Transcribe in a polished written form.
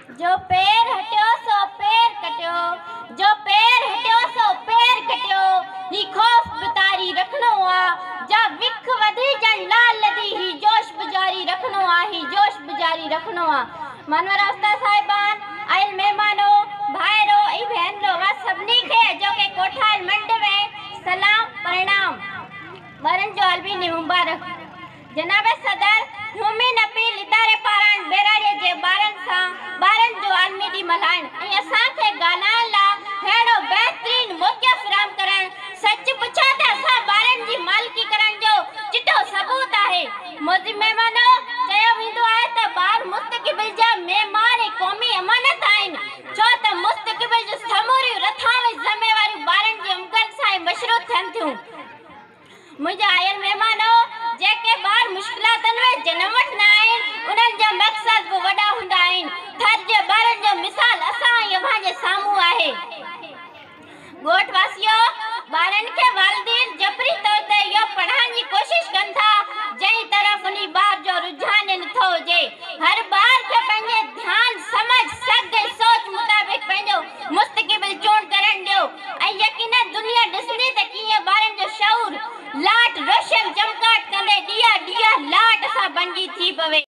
جو پير هٽيو سو پير ڪٽيو، جو پير هٽيو سو پير ڪٽيو، هي خوف به طاري رکڻو آ، جا وک وڌي ڄڻ لال لڌي، هي جوش به جاري رکڻو آ، هي جوش به جاري رکڻو آ. مانورا استاد صاحبان، آيل مهمانو، ڀائرو ۽ ڀينرو، اوهان سڀني کي اڄوڪي ڪوٺايل منڊ ۾ سلام پرڻام. ٻارن جو عالمي ڏينهن مبارڪ. جناب صدر هيومين اپيل اداري پاران ٻهراڙيء جي ٻارن سان ٻارن جو عالمي ڏينهن ملهائڻ ۽ اسان کي ڳالهائڻ لا ههڙو بهترين موقعو فراهم ڪرڻ سچ پڇو ته اسان ٻارن جي مالڪي ڪرڻ جو چٽو ثبوت آهي. معزز مهمانو! چيو ويندو آهي ته ٻار مستقبل جا معمار ۽ قومي امانت آهن، ڇو ته مستقبل جون سموريون رٿائون ۽ ذميواريون ٻارن جي امنگن سان ئي مشروط ٿين ٿيون. منهنجا آيل مهمانو! جيڪي ٻار مشڪلاتن ۾ جنم وٺندا آهن، انهن جا مقصد به وڏا هوندا آهن. ٿر جي ٻارن جو مثال اسان ۽ اوهان جي سامهون آهي. ڳوٺ واسيو! ٻارن کي والدين جبري طور تي اهو پڙهائڻ جي ڪوشش ڪن ٿا، جنهن طرف انهي ٻار جو رجحان ئي نٿو هجي. هر ٻار کي پنهنجي ڌيان، سمجهه، سگهه ۽ سوچ مطابق پنهنجو مستقبل چونڊ ڪرڻ ڏيو. ۽ يقيناً دنيا ڏسندي ته ڪيئن ٻارن جو شعور لاٽ روشن چمڪاٽ ڪندي ڏيئا ڏيئا لاٽ سان بڻجي ٿي پوي.